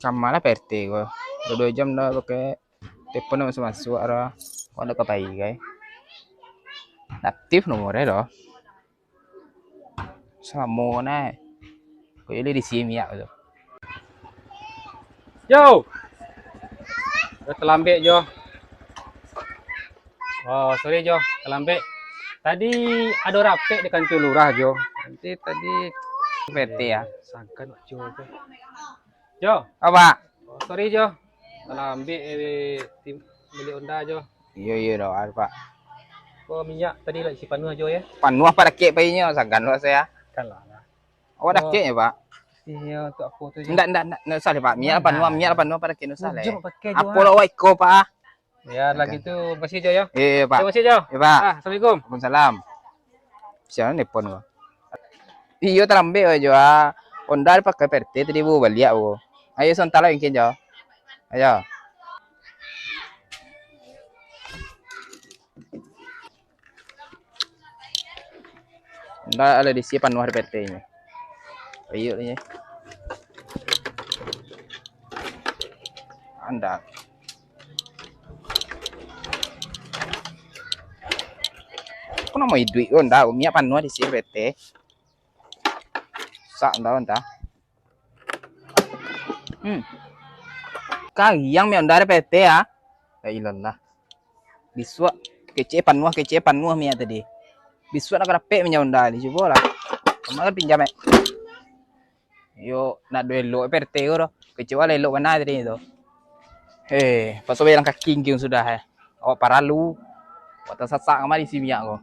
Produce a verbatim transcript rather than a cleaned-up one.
Kama lah P R T ko. Duo jam dah pakai telepon dah masuk-masuk dah. Kok dah ka pai gai. Aktif nomor e doh. Samo nai. Kok iyo di sini minyak tu. Yo. Dah talambek jo. Oh, sorry jo, talambek. Tadi ado rapek di kantua lurah jo. Nanti tadi P R T ya. Sangkan jo ko. Jo. Apa? Oh, sorry jo. Talambek eh, tim beli Honda jo. Iyo iyo doh, Pak. Ko minyak tadi lah isi panuah jo ya. Panuah Pak dakek painyo, sangkan lo saya. Kan lah. Awak dakek ya, Pak? Iyo, untuk aku tu je. Ndak ndak ndak, ndak usah lah, Pak. Minyak lah panuah, minyak lah panuah Pak dakek, ndak usah lah. Ujung pakai jo. Apo lo awak iko, Pak? Ya, lagi tu, makasih jo ya. Iyo iyo, Pak. Terima kasih jo. Iyo, Pak. Ah, assalamualaikum. Waalaikumsalam. Sia nelpon ko. Iyo, talambek wak jo ah. Honda dipakai P R T tadi bu, baliak bu. Ayo, sontak lah mungkin jo. Ayo. Ndak lah di sini panuah di P T-nyo. Ayo ni. Anda. Kok namo iduik ko ndak? Minyak panuah di sini P T. Sak ndak ndak. Hmm. Kariang minyak Honda di P T ah. La ilallah. Bisuak kecek panuah, kecek panuah minyak tadi. Bisuak nak dapek minyak Honda ni, cubolah. Kama kan pinjam eh. Yo, nak duo elok P R T ko doh. Kecek wak elok bana tadi tu. Eh, paso bajalan kaki ngking sudah eh. Awak paralu. Awak tasasak kama di sini minyak ko.